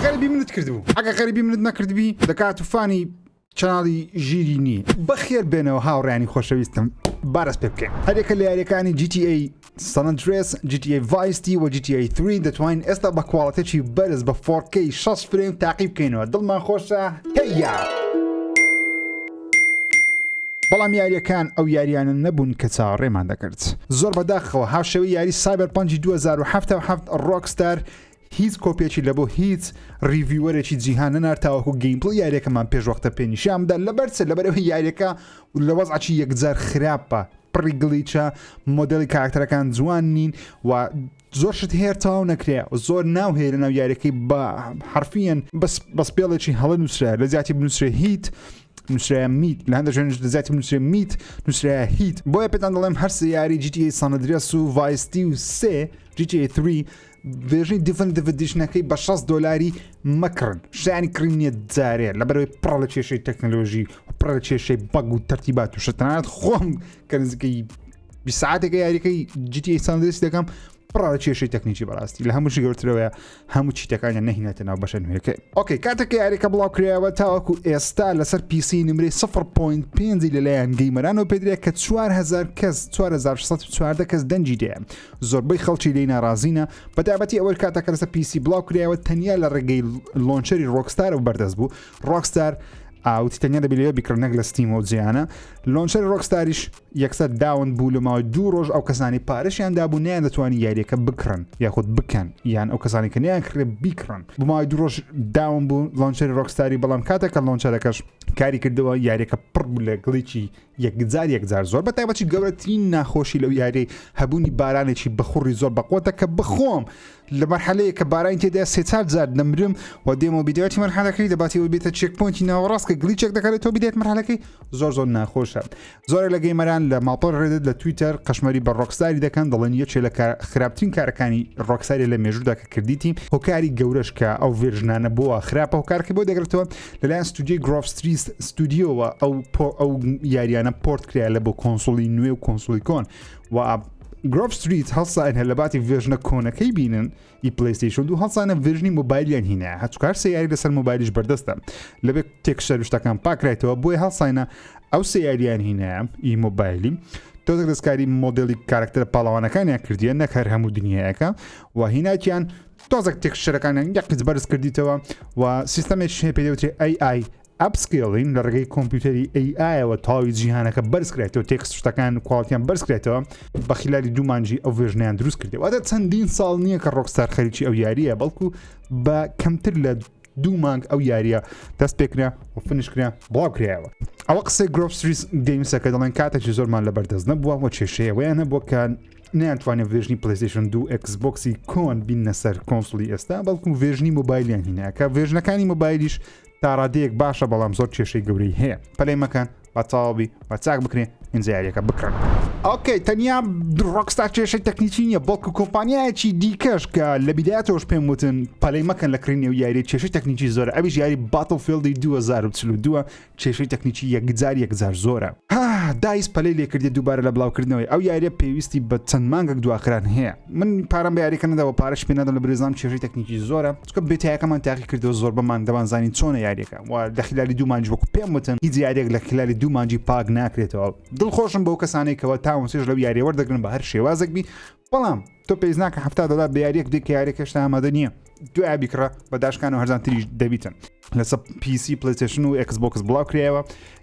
غەریبی منت کردبوو ئەگە غەریبی منت نەکردبی دەکات و fan ی channel ی ژیری نی. بەخێر بێنەوە هاوڕێیانی خۆشەویستم با دەست پێ بکەین هەریەکە لە یاریەکانی GTA San Andreas GTA Vice City و GTA 3 دەتوانین ئێستا بە quality ێکی بەرز بە 4K 60 frame تاقی بکەینەوە دڵمان خۆشە هەیە بەڵام یاریەکان ئەو یاریانە نەبوون کە چاوەڕێمان دەکرد زۆر بەداخەوە هاوشێوەی یاری Cyberpunk ی 2077 Rockstar هیچ کۆپیەکی لە بۆ هیچ reviewer ێکی جیهان نەنارد تاوەکو gameplay یاریەکەمان پێش وەختە پێ نیشان بدات لەبەر چ لەبەرئەوەی یاریەکە لە وەزعکی یەکجار خراپە پڕی glitch ە مۆدێلی کاراکتەرەکان جوان نین و زۆر شت هەیە تەواو نەکرێ زۆر ناو هەیە لەناو یاریەکەی بە حرفیەن بەس بە spell ێکی هەڵە نووسرا لە جیاتی بنووسرێ heat نووسرایە meat لە هەندێک شوێنیش لە جیاتی بنووسرێ meet نووسرایە heat بۆیە پێتان دەڵێم هەر سێ یاری GTA San Andreas و Vice City و سێ GTA 3 version ی Definitive Edition ەکەی بە 60 دۆلاری مەکڕن شایانی کڕین نییە جارێ لەبەرەوەی پڕە لە کێشەی تەکنەلۆژی و پڕە لە کێشەی bug و تەرتیبات و شتانات خۆم کە نزیکەی 20 ساعتێکە یاریەکەی GTA San Andreas دەکەم پڕە لە کێشەی تەکنیکی بەڕاستی لە هەمووشی گەورترەوەیە هەموو cheat ەکانیان نەهینێتە ناو بەشە نوێەکەی okay کاتێک کە یاریەکە بڵاو کرایەوە تاوەکو ئێستا لەسەر PC نمرەی 0.5 لەلایەن gamer انەوە پێدرێت کە 4000 کەس 4614 کەس دەنگی دێ زۆربەی خەڵکی لێی ناڕازینە بەتایبەتی ئەوەی کاتەکە لەسەر PC بڵاو کرایەوە تەنیا لە ڕێگەی launcher ی Rockstar ەوە بەردەست بوو Rockstar ئاوتی تەنیا دەبی لەوێ بیکڕن نەک لە Steam و جیانە launcher ی Rockstar یش یەکسەر down بوو لە ماوەی دوو ڕۆژ ئەو کەسانی پارەشیان دابوو نیان دەتوانانی یاریەکە بکڕن یاخود بکەن یان ئەو کەسانی کە نیان کڕێ بیکڕن بۆ ماوەی دوو ڕۆژ down بوو launcher ی Rockstar ی بەڵام کاتێک کە launcher ەکەش کاری کردەوە یاریەکە پڕ بوو لە glitch ی یەکجار یەکجار زۆر بە تایبەتی گەورەترین ناخۆشی لەو یاریەی هەبوونی بارانێکی بەخوڕی زۆر بەقوەتە کە بخۆم لە مەرحەلەیە کە بارانی تێدا سێ چار جار دەمرم و دێمەوە بیدایەتی مەرحەلەکەی دەباتی ئەوەی بێتە checkpoint ی ناوەڕاست کە glitch ێک دەکارێتەوە بیدایەت مەرحەلەکەی زۆر زۆر ناخۆشە زۆرێک لە gamer ان لە ماڵپەڕ Reddit لە تویتەر قەشمەری بە Rockstar ی دەکەن دەڵێن یەکێ لە خراپترین کارەکانی Rockstar ی لە مێژوودا کە کردیتی هۆکاری گەورەش کە ئەو version انە بۆ خراپە هۆکارەکەی بۆ دەگرێتەوە لەلایەن ستودیۆی Grove Street Studio وە ئەو ئەو یاریانە port کرا لە بۆ console ی نوێ و console ی کۆن و Grove Street هەڵسانە لە باتی version ە کۆنەکەی بینن ئی PlayStation دوو هەڵسانە version ی مۆبایلیان هینە هەچکار سێ یاری لەسەر مۆبایلیش بەردەستە لەبێت texture شتەکان پاکرایتەوە بۆیە هەڵساینە ئەو سێ یاریان هینە ئی مۆبایلی تۆزێک دەستکاری مۆدلی کارکتەرە پاڵەوانەکانیان کردیە نەک هەر هەموو دنیایەکە و هیناکیان تۆزێک texture ەکانیان یەک قیچ بەرز کردیتەوە و سیستەمێکی هەیە پێی دەوترێ AI upscaling لە ڕێگەی کۆمپیوتەری AI ەوە تەواوی جیهانەکە بەرز کرێتەوە text شتەکان quality یان بەرز کرێتەوە بە خلالی دوو مانگی ئەو version ەیان دروست کردی واتە چەندین ساڵ نییە کە Rockstar خەریکی ئەو یاریە بەڵکو بە کەمتر لە دوو مانگ ئەو یاریە دەست پێکرا و finish کرا بڵاو کرایەوە ئەوە قسەی Grove Street Games ە کە دەڵێن کاتێکی زۆرمان لەبەردەست نەبووە و کێشەیەوەیان هەبووە کە نەیانتوانێت version ی PlayStation دوو Xbox ی کۆن بیننە سەر console ی ئێستا بەڵکو version ی مۆبایلیان هینا کە version ەکانی مۆبایلیش تا ڕادەیەک باشە بەڵام زۆر کێشەی گەورەی هەیە پەلەی مەکەن با تەواوی با چاک بکرێ ئینجا یاریەکە بکڕن. okay تەنیا Rockstar کێشەی تەکنیکی نییە بەڵکو کۆمپانیایەکی دیکەش کە لە بیدایەتەوەش پێم وتن پەلەی مەکەن لە کڕینی و یاری کێشەی تەکنیکی زۆرە ئەویش یاری Battlefield ی 2042 کێشەی تەکنیکی یەکجار یەکجار زۆرە. DICE پەلەی لێکردی دووبارە لە بڵاوکردنەوەی ئەو یاریە پێویستی بە چەند مانگێک دواخران هەیە من پارەم بە یاریەکە نەداوە پارەش پێ نادەم لە برێزان کێشەی تەکنیکی زۆرە چونکە beta یەکەمان تاقی کردەوە زۆربەمان دەمانزانین چۆنە یاریەکە و لە خلالی دوو مانگی وەکو پێم وتن هیچ یاریەک لە خلالی دوو مانگی پاک ناکرێتەوە دڵخۆشم بەو کەسانەی کەەوە تاوەسێش لەو یاریە وەردەگرن بە هەر شێوازێک بی بەڵام تۆ پێویست ناکە 70 دلار بە یاریەک بدەیت کە یاریەکە هێشتا ئامادە نییە دوای بیکڕە بە داشکان و هەرزانتریش دەبیتن لەسەر PC PlayStation و Xbox بڵاو کرایەوە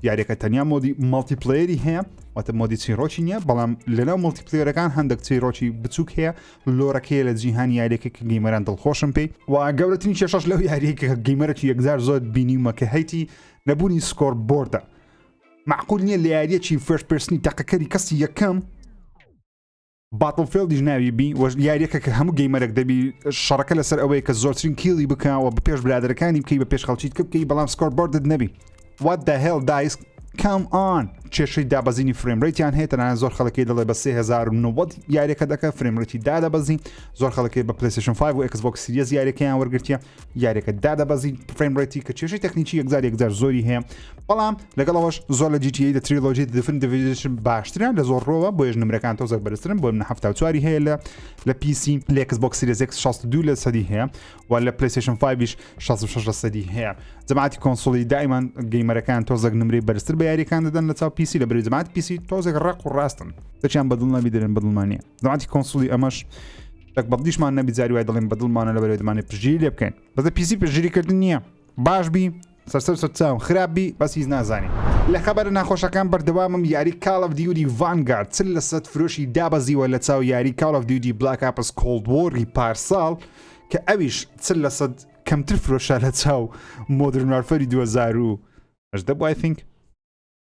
یاریەکە تەنیا mode ی multiplayer ی هەیە واتە mode ی چیرۆکی نییە بەڵام لەناو multiplayer ەکان هەندێک چیرۆکی بچووک هەیە lore ەکەیە لە جیهانی یاریەکە کە gamer ان دڵخۆشم پێی و گەورەترین کێشەش لەو یاریە کە gamer ێکی یەکجار زۆر بینیومە کە هەیتی نەبوونی scoreboard ە معقول نییە لە یاریەکی first person ی تەقەکەری کەسی یەکەم Battlefield یش ناوی بی وە یاریەکە کە هەموو gamer ێک دەبی شەڕەکە لەسەر ئەوەیە کە زۆرترین kill ی بکە و بە پێش برادەرەکانی بکەی بە پێش خەڵکیت کە بکەی بەڵام scoreboard ت نەبی What the hell DICE. Come on کێشەی دابەزینی frame rate یان هەیە تەنانەت زۆر خەڵکی دەڵێ بە 3090 یاریەکە دەکە frame rate ی دادەبەزی زۆر خەڵکی بە PlayStation 5 و Xbox Series یاریەکەیان وەرگرتیە یاریەکە دادەبەزی frame rate ی کە کێشەی تەکنیکی یەکجار یەکجار زۆری هەیە بەڵام لەگەڵەوەش زۆر لە GTA The Trilogy Definitive Edition باشترە لە زۆر ڕۆوە بۆیش نمرەکان تۆزێک بەرزترن بۆ منە 74 هەیە لە لە PC لە Xbox Series X 62 لە سەدی هەیە و لە PlayStation 5 66 لە سەدی هەیە جەماعەتی console ی دائیمان gamer ەکان تۆزێک نمرەی بەرزتر بە یاریەکان دەدەن لە چاو PC لە بەری جەماعەتی PC تۆزێک ڕق و ڕاستن دەچیان بەدڵ نەبی دەرن بەدڵمان نییە جەماعەتی console ی ئەمەش تەک بەدڵیشمان نەبی جاری وای دەڵێن بەدڵمانە لە بەرەوەی دەمانێت پشتگیری لێ بکەین بەزە PC پشتگیریکردن نییە باش بی سەرسەر سەرچاو خراپ بی بەس هیچ نازانی. لە خەبەرە ناخۆشەکان بەردەوامم یاری Call of Duty Vanguard چل لە سەد فرۆشی دابەزیوە لە چاو یاری Call of Duty Black Ops Cold War ی پارساڵ کە ئەویش چل لە سەد کەمتر فرۆشا لە چاو Modern Warfare ی 2018 بوو I think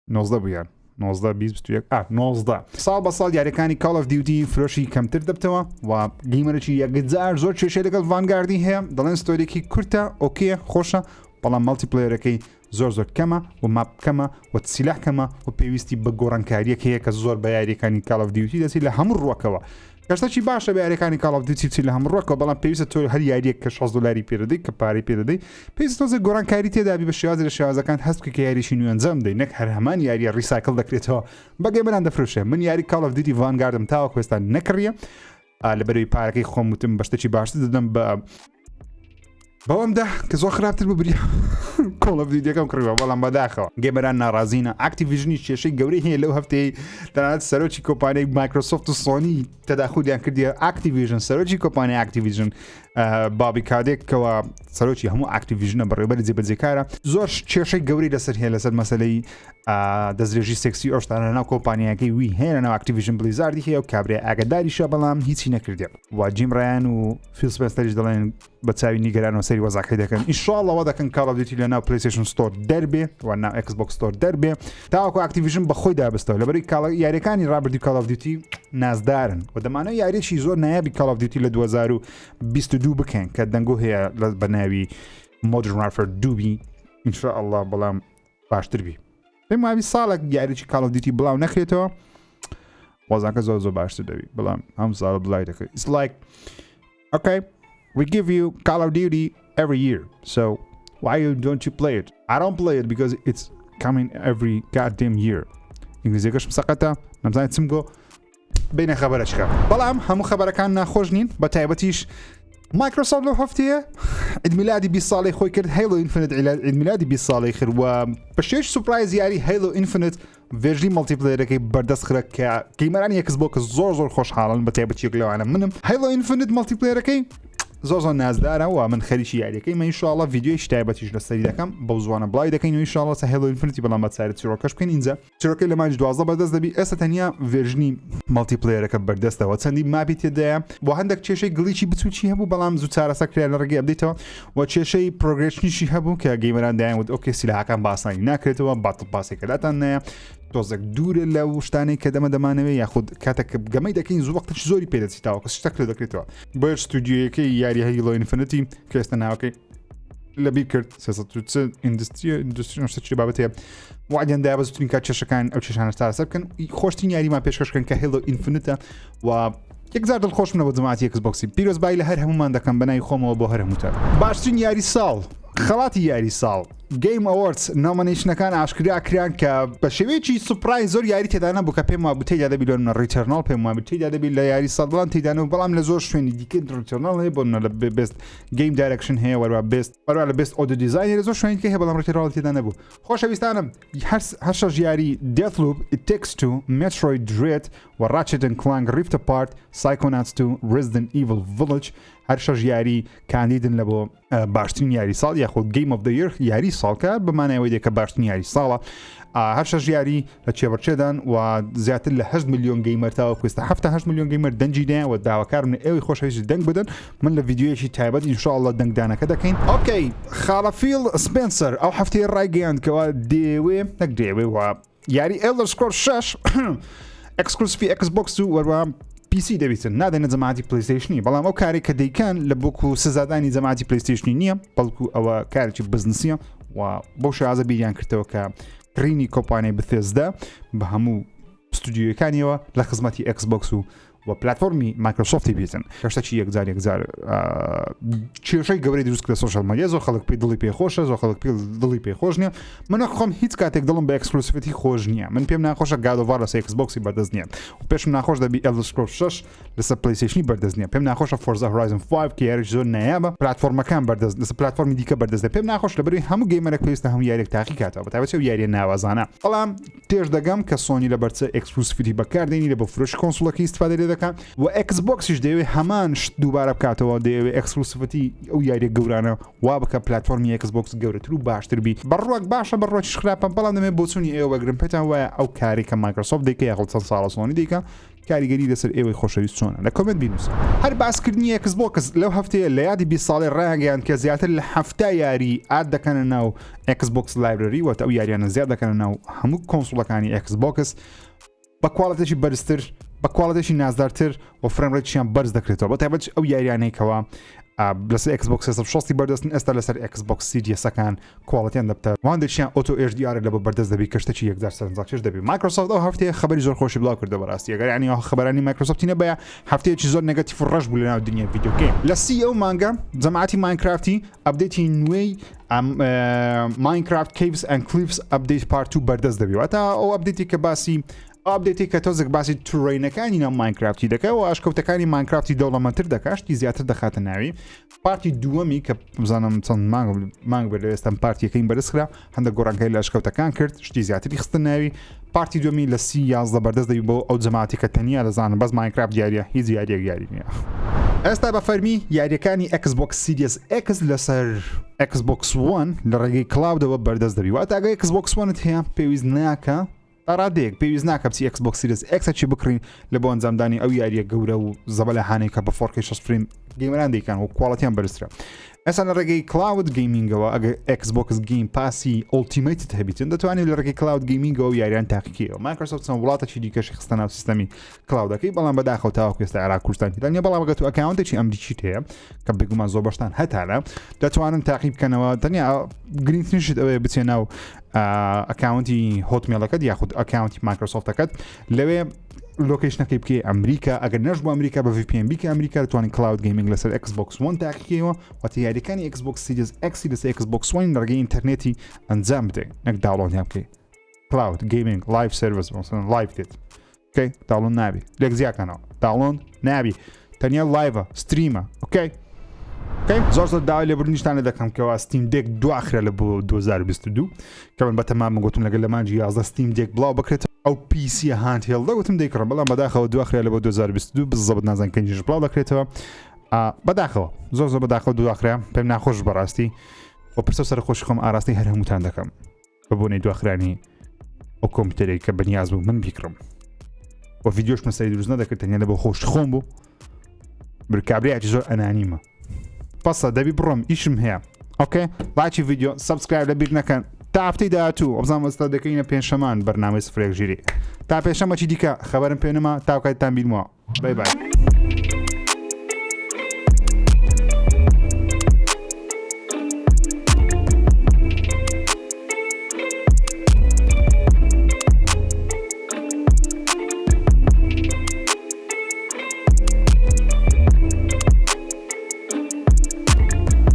19 بوو یان 19 21 ئا 19 ساڵ بە ساڵ یاریەکانی Call of Duty فرۆشی کەمتر دەبتەوە و gamer ێکی یەکجار زۆر کێشەی لەگەڵ Vanguard ی هەیە دەڵێن story ێکی کورتە okay ە خۆشە بەڵام multiplayer ەکەی زۆر زۆر کەمە و map کەمە و سیلاح کەمە و پێویستی بە گۆڕانکاریەک هەیە کە زۆر بە یاریەکانی Call of Duty دەچی لە هەموو ڕوەکەوە کەشتەکی باشە بە یاریەکانی Call of Duty بچی لە هەموو ڕوەکەوە بەڵام پێویستە تۆ هەر یاریەک کە 60 دلاری پێدەدەی کە پارەی پێدەدەی پێویستە تۆزێک گۆڕانکاری تێدابی بە شێوازی لە شێوازەکان هەست بکە کە یاریی نوێ ئەنجام دەی نەک هەر هەمان یاریە recycle دەکرێتەوە بە gamer ان دەفرۆشێ من یاری Call of Duty Vanguard م تاوەکو ئێستا نەکڕیە لەبەرەوەی پارەکەی خۆم وتم بە شتێکی باشتر دەدەم بە بەوەمدا کە زۆر خراپتر ببری Call of Duty ەکەم کڕیوە بەڵام بەداخەوە gamer ان ناڕازینە Activision ی کێشەی گەورەی هەیە لەو هەفتەی تەنانەت سەرۆکی کۆمپانیای Microsoft و سۆنی تەداخولیان کردیە Activision سەرۆکی کۆمپانیای Activision بابی کادێک کەەوە سەرۆکی هەموو Activision ە بەڕێوبەری جێبەجێکارە زۆر کێشەی گەورەی لەسەر هەیە لەسەر مەسلەی دەستدرێژی سێکسی ئەو شتانە ناو کۆمپانیاکەی وی هەیە لە ناو Activision Blizzard ی هەیە و کابرای ئاگداریشە بەڵام هیچی نەکردێ و جیم ڕایان و فیل سپێنسەریش دەڵێن بە چاوی نیگەرانەوە سەری وەزاکەی دەکەن ئینشاڵڵەوە دەکەن Call of Duty لە ناو PlayStation Store دەربێ و ناو Xbox Store دەربێ تاوەکو Activision بە خۆی دابستەوە لەبەری کاڵ یاریەکانی ڕابردوو Call of Duty نازدارن و دەمانە یاریی زۆر نایابی Call of Duty لە 2022 بکەن کە دەنگۆ هەیە لە بەناوی Modern Warfare دووبی ئینشاءاللە بەڵام باشتر بی پێم وابی ساڵێک یاریی Call of Duty بڵاو نەکرێتەوە وەزاکە زۆر زۆر باشتر دەبی بەڵام هەم ساڵ بڵای دەکرێت It's like okay we give you Call of Duty every year so why you don't you play it I don't play it because it's coming every goddamn year ئینگلیزیەکەشم سەقەتە نەمزانێت چم گۆ بینە خەبەرەچکە بەڵام هەموو خەبەرەکان ناخۆش نین بە تایبەتیش Microsoft لەو هەفتەیە عیدمیلادی 20 ساڵی خۆی کرد Halo Infinite عیدمیلادی 20 ساڵی کرد و بە شێش surprise یاری Halo Infinite version ی multiplayer ەکەی بەردەست خرە کە gamer انی Xbox زۆر زۆر خۆشحاڵن بە تایبەتی لەوانە منم Halo Infinite multiplayer ەکەی زۆر زۆر نازدارە و من خەریکی یاریەکەی من ئینشاءاللە ڤیدیۆی تایبەتیش لەسەری دەکەم بەو زوانە بڵاوی دەکەین و ئینشاءاللە سە Halo Infinite ی بەڵام بە چارە چیرۆکەش بکەین ئینجا چیرۆکەی لە مانگی 12 بەردەست دەبی ئێستا تەنیا version ی multiplayer ەکە بەردەستەوە چەندی map ی تێدایە بۆ هەندێک کێشەی glitch ی بچوکی هەبوو بەڵام زوو چارەسەر کرا لە ڕێگەی update ەوە و کێشەی progression یشی هەبوو کە gamer ان دایان وت okay سیلاحەکان باسانی ناکرێتەوە battle pass ێکە لاتان نایە تۆزێک دوورە لە شتانەی کە دەمە دەمانەوێ یاخود کاتێک گەمەی دەکەین زوو وەختێکی زۆری پێدەچیتەوە کە شتەک لێ دەکرێتەوە بۆیە ستودیۆیەکەی یاری Halo Infinite ی کە ئێستا ناوەکەی لەبیر کرد 340 Industry Industry شتێکی بابەتەیە وعدیان دا بە زووترین کات کێشەکان ئەو کێشانە چارەسەر بکەن خۆشترین یاریمان پێشکەش بکەن کە Halo Infinite ە و یەکجار دڵخۆش منە بۆ جەماعەتی Xbox ی پیرۆزبایی لە هەر هەمومان دەکەم بەناوی خۆمەوە بۆ هەر هەمووتان باشترین یاری ساڵ خەڵاتی یاری ساڵ Game Awards nomination ەکان ئاشکرا کران کە بە شێوەیەکی surprise زۆر یاری تێدا نەبوو کە پێم وابوو تێدا دەبی لۆ Returnal پێم وابوو تێدا دەبی لە یاری ساڵ بەڵام تێدا نەبوو بەڵام لە زۆر شوێنی دیکە Returnal هەیە بۆ لە best game direction هەیە وەروە best وەروە لە best audio design لە زۆر شوێنی دیکە هەیە بەڵام Returnal تێدا نەبوو خۆشەویستانم هەر شەش یاری Deathloop It Takes Two Metroid Dread و Ratchet and Clank Rift Apart Psychonauts 2 Resident Evil Village هەر شەش یاری کاندیدن لە بۆ باشترین یاری ساڵ یاخود Game of the Year یاری ساڵکە بەمانەوەی دێکە باشترین یاری ساڵە هەر شەش یاری لە چێبڕچێدان و زیاتر لە 8 میلیۆن gamer تاوەکو ئێستا 7 میلیۆن gamer دەنگی دایان و داواکارم لە ئێوەی خۆشەویست دەنگ بدەن من لە ڤیدیۆیەکی تایبەت ئینشاءاللە دەنگدانەکە دەکەین okay خاڵە فیل سپێنسەر ئەو هەفتەیە ڕایگەیاند کەوا دەیەوێ نەک دەیەوێ و یاری Elder Scrolls 6 exclusive ی Xbox و وەروە PC دەبیتن نادەنە جەماعەتی PlayStation ی بەڵام ئەو کارێک کە دەیکەن لە بۆک و سزادانی جەماعەتی PlayStation ی نییە بەڵکو ئەوە کارێکی بزنسیە و بەو شێوازە بیریان کردەوە کە کڕینی کۆمپانیای Bethesda بە هەموو ستودیۆیەکانیەوە لە خزمەتی Xbox و و پلتفۆرمی مایکرۆسۆفتی بیتن. کەشتەکی یەکجار یەکجار کێشەی گەورەی دروست کرد social media، زۆر خەڵک پێی دڵی پێ خۆشە، زۆر خەڵک پێ دڵی پێ خۆش نییە. من خۆم هیچ کاتێک دڵم بە exclusivity خۆش نییە. من پێم ناخۆشە God of War لەسەر Xbox ی بەردەست نییە و پێشم ناخۆش دەبی Elder Scrolls 6 لەسەر PlayStation ی بەردەست نییە. پێم ناخۆشە Forza Horizon 5 کە یاریش زۆر نایابە پلتفۆرمەکان بەردەست لەسەر پلتفۆرمی دیکە بەردەست پێم ناخۆش لەبەروی هەموو gamer ێک پێویستە هەموو یاریێک تاقی کاتەوە، بەتایبەتی ئەو یاریە ناوازانە. بەڵام تێش دەگەم کە سۆنی لەبەر چ exclusivity بەکاردێنی لە بۆ فرۆشی console ەکەی ئیستفادە لێ دەکا و Xbox یش دەیەوێت هەمان شت دووبارە بکاتەوە، دەیەوێت exclusivity ئەو یاریە گەورانە وا بکە پلتفۆرمی Xbox گەورەتر و باشتر بی. بەڕوەک باشە بەڕوەکیش خراپە، بەڵام دەمێ بۆچوونی ئێوە بگرم. پێتان وایە ئەو کارێک کە مایکرۆسۆفت دەیکە یاخود چەند ساڵە سۆنی دەیکە کاریگەری لەسەر ئێوەی خۆشەویست چۆنە؟ لە comment بینوسن. هەر باسکردنی Xbox لەو هەفتەیە لە یادی 20 ساڵی ڕایانگەیاند کە زیاتر لە 70 یاری add دەکەنە ناو Xbox library، واتە ئەو یاریانە زیاد دەکەنە ناو هەموو console ەکانی Xbox بە quality ێکی بەرزتر، بە quality ێکی نازدارتر و frame rate یان بەرز دەکرێتەوە، بە تایبەت ئەو یاریانەی کەوا لەسەر Xbox 360 بەردەستن ئێستا لەسەر Xbox Series ەکان quality یان دەبتە واندێکیان auto HDR لە بۆ بەردەست دەبی کە شتێکی یەکجار سەرنجڕاکێش دەبی. مایکرۆسۆفت ئەو هەفتەیە خبری زۆر خۆشی بڵاو کردەوە. بەڕاستی ئەگەر یعنی ئەو خبرانی مایکرۆسۆفتی نەبایە هەفتەیەکی زۆر negative و ڕەش بوو لەناو دنیای video game. لە سی ئەو مانگە جەماعەتی ماینکرافتی update ی نوێی Minecraft Caves and Cliffs Update Part 2 بەردەست دەبی، واتە ئەو update ی کە باسی update ی کە تۆزێک باسی terrain ەکانی ناو ماینکرافتی دەکە و ئاشکەوتەکانی ماینکرافتی دەوڵەمەندتر دەکات، شتی زیاتر دەخاتە ناوی. part ی دووەمی کە بزانم چەند مانگ مانگ بێت لە ئێستا part یەکەی بەرزخرا، هەندە گۆڕانکاری لە ئەشکەوتەکان کرد، شتی زیاتری خستە ناوی. part ی دووەمی لە سی 11 بەردەست دەبی بۆ ئەو جەماعەتی کە تەنیا دەزانن بەس ماینکرافت یاریە، هیچ یاریەک یاری نییە. ئێستا بە فەرمی یاریەکانی Xbox Series X لەسەر Xbox One لە ڕێگەی cloud ەوە بەردەست دەبی، واتە ئەگەر Xbox One ت هەیە پێویست ناکە تا ڕادەیەک پێویست ناکە بچی Xbox Series X چی بکڕین لە بۆ ئەنجامدانی ئەو یاریە گەورە و زەبەلاحانەی کە بە 4K 60 frame gamer ان دەیکەن و quality یان بەرزترە. ئێستا لە ڕێگەی cloud gaming ەوە ئەگەر Xbox Game Pass ی Ultimate ت هەبیتن دەتوانێت لە ڕێگەی cloud gaming ەوە یاریان تاقیکەوە. مایکرۆسۆفت چەند وڵاتێکی دیکەشی خستە ناو سیستەمی cloud ەکەی، بەڵام بەداخەوە تاوەکو ئێستا عێراق کوردستان تێدا نییە. بەڵام ئەگەر تۆ account ێکی ئەمریکیت هەیە کە بێگومان زۆر بەشتان هەتانە دەتوانن تاقی بکەنەوە. تەنیا گرنگترین شت ئەوەیە بچێ ناو account ی Hotmail ەکەت یاخود account ی مایکرۆسۆفتەکەت، لەوێ location ەکەی بکەی ئەمریکا، ئەگەر نەش بۆ ئەمریکا بە VPN بیکە ئەمریکا، دەتوانین cloud gaming لەسەر Xbox One تاقیکەوە، واتە یاریەکانی Xbox Series X ی لەسەر Xbox One لە ڕێگەی ئینتەرنێتی ئەنجام بدەیت نەک download یان بکەیت. cloud gaming live service مەسەلەن live دێت okay download نابی لێک زیاکەنەوە download نابی تەنیا live ە stream ە okay okay زۆر زۆر داوای لێبوردنیشتان لێ دەکەم کەوا Steam Deck دواخرا لە بۆ 2022 کە من بەتەمام گوتم لەگەل لە مانگی 11 Steam Deck بڵاو بکرێت ئەو PC handheld ە گوتم دەیکڕم، بەڵام بەداخەوە دواخرا لە بۆ 2022 بزەبت نازان کەنجیش بڵاو دەکرێتەوە. بەداخەوە زۆر زۆر بەداخەوە دواخرا، پێم ناخۆش بەڕاستی و پرسە سەرخۆشی خۆم ئاراستەی هەر هەمووتان دەکەم بە بۆنەی دواخرانی ئەو کۆمپیوتەرێک کە بەنیاز بوو من بیکڕم و ڤیدیۆش مەسەری دروست نەدەکرد تەنیا لە بۆ خۆش خۆم بوو. برکابریاکی زۆر ئەنانیمە. پەسە دەبی بڕۆم ئیشم هەیە. okay ڵایکی ڤیدیۆ subscribe لە بیر نەکەن تا هەفتەی داهاتوو ئەبزانم ئێستا دەکەینە پێنجشەمان بەرنامەی سفرێک ژیری تا پێشەمەکی دیکە خبرم پێ نەما تاوکاتتان بیرمەوە. bye bye.